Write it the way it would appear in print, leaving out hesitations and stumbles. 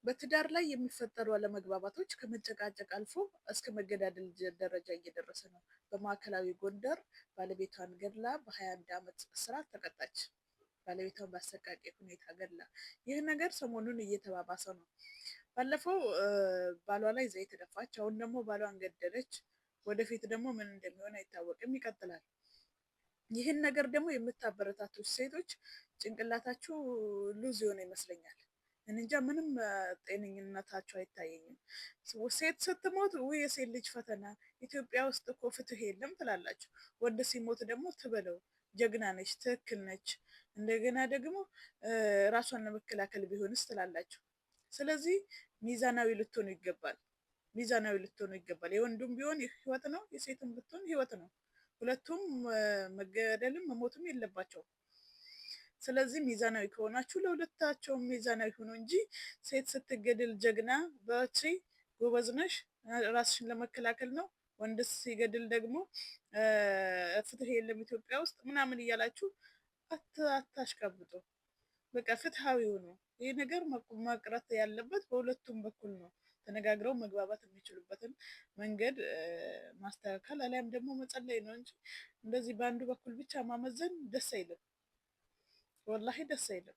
በትዳር ላይ የሚፈጠሩ አለመግባባቶች ከመጨቃጨቅ አልፎ እስከ መገዳደል ደረጃ እየደረሰ ነው። በማዕከላዊ ጎንደር ባለቤቷን ገድላ በ21 ዓመት እስራት ተቀጣች። ባለቤቷን በአሰቃቂ ሁኔታ ገድላ። ይህ ነገር ሰሞኑን እየተባባሰ ነው። ባለፈው ባሏ ላይ ዘይት ደፋች፣ አሁን ደግሞ ባሏን ገደለች። ወደፊት ደግሞ ምን እንደሚሆን አይታወቅም፣ ይቀጥላል። ይህን ነገር ደግሞ የምታበረታቱ ሴቶች ጭንቅላታችሁ loose የሆነ ይመስለኛል። እንጃ ምንም ጤነኝነታቸው አይታየኝም። ሴት ስትሞት ውይ የሴት ልጅ ፈተና፣ ኢትዮጵያ ውስጥ እኮ ፍትህ የለም ትላላችሁ። ወንድ ሲሞት ደግሞ ትበለው ጀግና ነች፣ ትክክል ነች፣ እንደገና ደግሞ ራሷን ለመከላከል ቢሆንስ ትላላችሁ። ስለዚህ ሚዛናዊ ልትሆኑ ይገባል። ሚዛናዊ ልትሆኑ ይገባል። የወንዱም ቢሆን ህይወት ነው፣ የሴትም ብትሆን ህይወት ነው። ሁለቱም መገደልም መሞትም የለባቸውም። ስለዚህ ሚዛናዊ ከሆናችሁ ለሁለታቸውም ሚዛናዊ ሆኖ እንጂ ሴት ስትገድል ጀግና በርቺ፣ ጎበዝ ነሽ፣ ራስሽን ለመከላከል ነው፣ ወንድ ሲገድል ደግሞ ፍትህ የለም ኢትዮጵያ ውስጥ ምናምን እያላችሁ አታሽቀብጡ። በቃ ፍትሃዊ ሆኖ ይህ ነገር መቅረት ያለበት በሁለቱም በኩል ነው። ተነጋግረው መግባባት የሚችሉበትን መንገድ ማስተካከል አሊያም ደግሞ መጸለይ ነው እንጂ እንደዚህ በአንዱ በኩል ብቻ ማመዘን ደስ አይልም። ወላሂ ደስ አይልም።